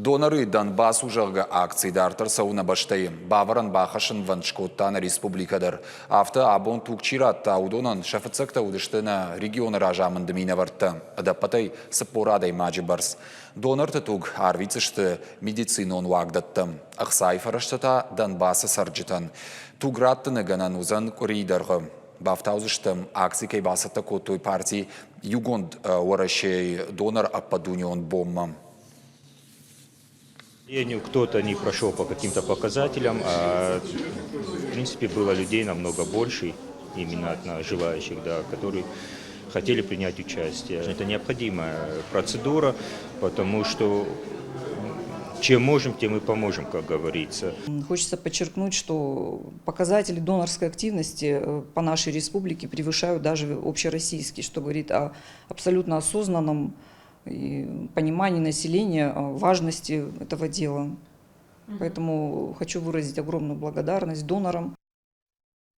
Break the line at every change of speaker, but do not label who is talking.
Доноры Донбасс у, зӕгъгӕ, акци дарддӕр цӕуы нӕ бӕстӕйы. Бавӕрӕн бахӕссынвӕнд скодта нӕ республикӕ дӕр. Афтӕ абон туг чи радта, уыдонӕн сӕ фыццӕгтӕ уыдысты нӕ регионы разамынды минӕвӕрттӕ, ӕдӕппӕтӕй 40 адӕймаджы бӕрц. Донорты туг арвитдзысты медицинон уагдӕттӕм, ӕхцайы фӕрӕзтӕ та Донбассы цӕрджытӕн. Туг раттыны гӕнӕн уыдзӕн къуырийы дӕргъы. Бафтаудзыстӕм, акци кӕй бацӕттӕ кодтой парти Иугонд Уӕрӕсейы донор ӕппӕтдунеон бонмӕ.
Кто-то не прошел по каким-то показателям, а в принципе было людей намного больше, именно от желающих, да, которые хотели принять участие. Это необходимая процедура, потому что чем можем, тем и поможем, как говорится.
Хочется подчеркнуть, что показатели донорской активности по нашей республике превышают даже общероссийские, что говорит о абсолютно осознанном и понимании населения важности этого дела. Поэтому хочу выразить огромную благодарность донорам.